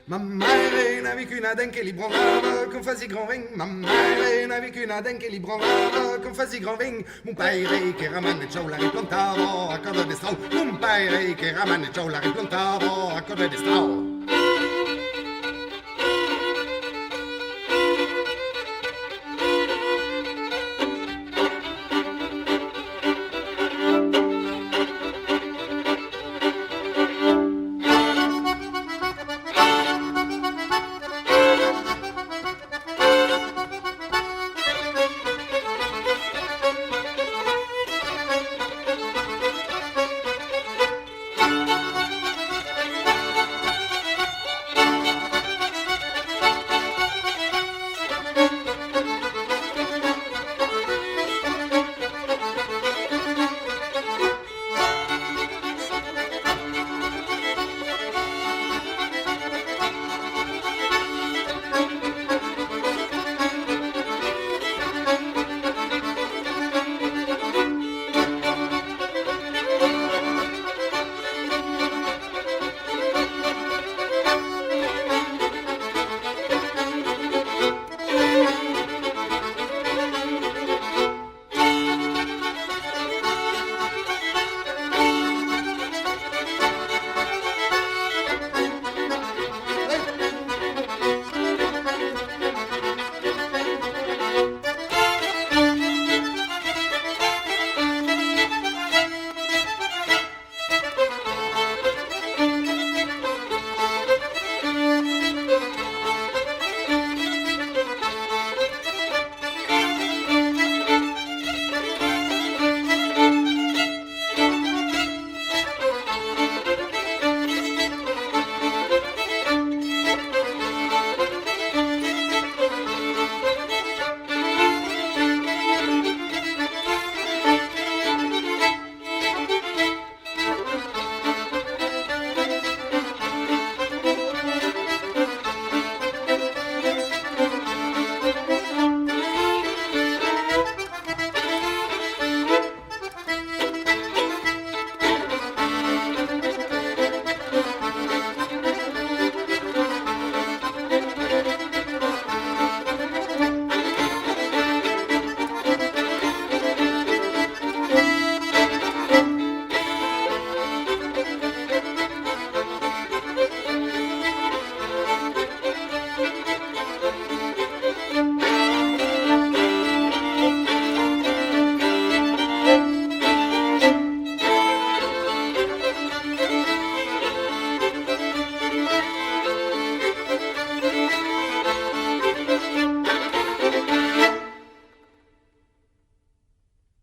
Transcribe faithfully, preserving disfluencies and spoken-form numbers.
Ma maire n'aviá qu'una dent que li bronava quand fasiá grand vent. Ma maire n'aviá qu'una dent que li bronava quand fasiá grand vent. Mon paire qu'èra manejau la replantava a còrda de strau. Mon paire qu'èra manejau la replantava a còrda de strau.